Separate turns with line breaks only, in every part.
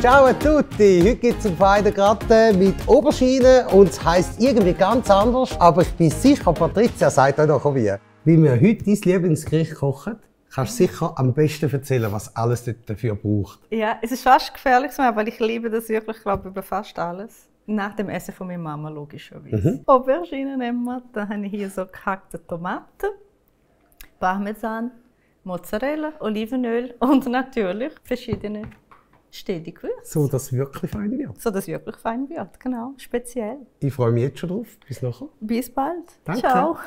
Ciao a tutti! Heute gibt es einen feinen Gratin mit Auberginen und es heisst irgendwie ganz anders, aber ich bin sicher, Patricia sagt euch noch wie. Wie wir heute dein Lieblingsgericht kochen, kannst du sicher am besten erzählen, was alles dafür braucht.
Ja, es ist fast gefährlich, weil ich liebe das wirklich, glaube über fast alles. Nach dem Essen von meiner Mama, logischerweise. Auberginen nehmen wir, dann habe ich hier so gehackte Tomaten, Parmesan, Mozzarella, Olivenöl und natürlich verschiedene stetige Gewürze.
So, dass es wirklich fein wird.
So, dass es wirklich fein wird, genau, speziell.
Ich freue mich jetzt schon drauf. Bis nachher.
Bis bald.
Danke.
Ciao.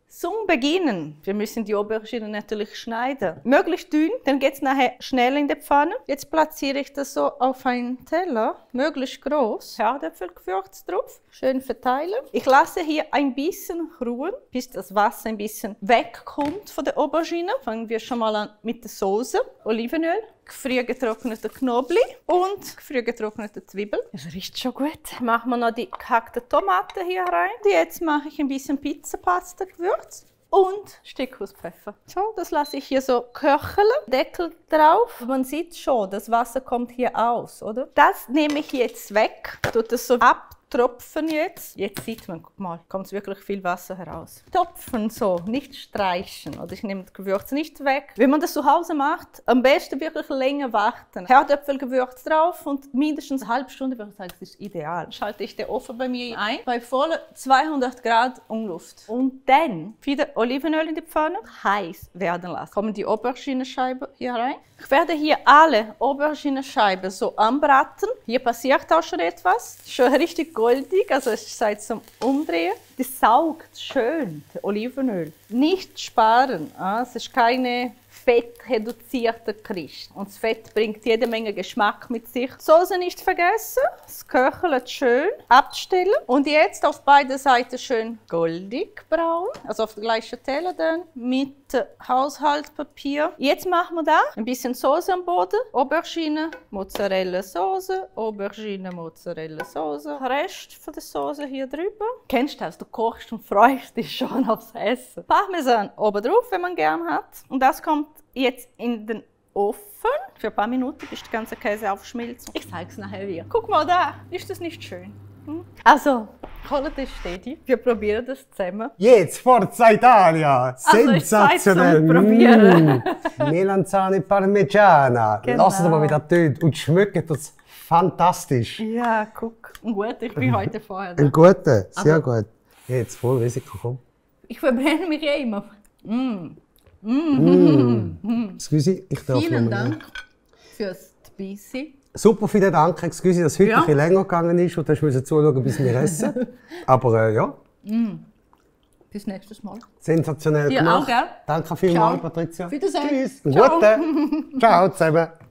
Zum Beginnen, wir müssen die Auberginen natürlich schneiden. Möglichst dünn, dann geht es nachher schnell in die Pfanne. Jetzt platziere ich das so auf einen Teller, möglichst groß. Herdöpfelgewürz drauf, schön verteilen. Ich lasse hier ein bisschen ruhen, bis das Wasser ein bisschen wegkommt von der Aubergine. Fangen wir schon mal an mit der Soße. Olivenöl, gefriergetrocknete Knoblauch und gefriergetrocknete Zwiebeln. Das riecht schon gut. Machen wir noch die gehackte Tomate hier rein. Jetzt mache ich ein bisschen Pizzapasta-Gewürz und Steckhauspfeffer. So, das lasse ich hier so köcheln. Deckel drauf. Man sieht schon, das Wasser kommt hier aus, oder? Das nehme ich jetzt weg. Tut das so abtropfen jetzt. Jetzt sieht man, guck mal, kommt wirklich viel Wasser heraus. Topfen so, nicht streichen. Oder ich nehme das Gewürz nicht weg. Wenn man das zu Hause macht, am besten wirklich länger warten. Herdöpfelgewürz drauf und mindestens eine halbe Stunde, würde ich sagen, das ist ideal. Schalte ich den Ofen bei mir ein, bei voller 200 Grad Umluft. Und dann wieder Olivenöl in die Pfanne, heiß werden lassen. Kommen die Auberginenscheiben hier rein. Ich werde hier alle Auberginenscheiben so anbraten. Hier passiert auch schon etwas. Schon richtig goldig, also es ist Zeit zum Umdrehen. Das saugt schön, das Olivenöl. Nicht sparen, es ist keine fettreduzierte Christ. Und das Fett bringt jede Menge Geschmack mit sich. Soße nicht vergessen, das köchelt schön, abstellen. Und jetzt auf beiden Seiten schön goldig braun, also auf der gleichen Teller dann mit Haushaltspapier. Jetzt machen wir da ein bisschen Soße am Boden, Aubergine, Mozzarella Soße, Aubergine, Mozzarella Soße, Rest von der Soße hier drüber. Kennst du das? Du kochst und freust dich schon aufs Essen. Parmesan oben drauf, wenn man gern hat. Und das kommt jetzt in den Ofen für ein paar Minuten, bis der ganze Käse aufschmilzt. Ich zeige es nachher wieder. Guck mal da, ist das nicht schön? Also, holt es steady. Wir probieren das zusammen.
Jetzt, Forza Italia! Sensationell!
Probieren.
Melanzane Parmigiana.
Genau.
Lasst es mal wieder tönen und schmeckt das fantastisch.
Ja, guck. Gut, ich bin heute vorher da.
Ein guter, sehr gut. Jetzt, voll Risiko, komm.
Ich verbrenne mich ja immer.
Excuse, ich darf
Vielen
noch mal.
Dank fürs Dabeisein.
Super, vielen Dank. Excuse, dass es heute
Ja.
ein bisschen länger gegangen ist und du musst zuschauen, bis wir essen. Aber ja,
Bis nächstes Mal.
sensationell
Dir
gemacht.
auch, gell?
Danke vielmals,
Ciao.
Patricia.
Wiedersehen.
Tschüss.
Ciao.
Gute. Ciao zusammen.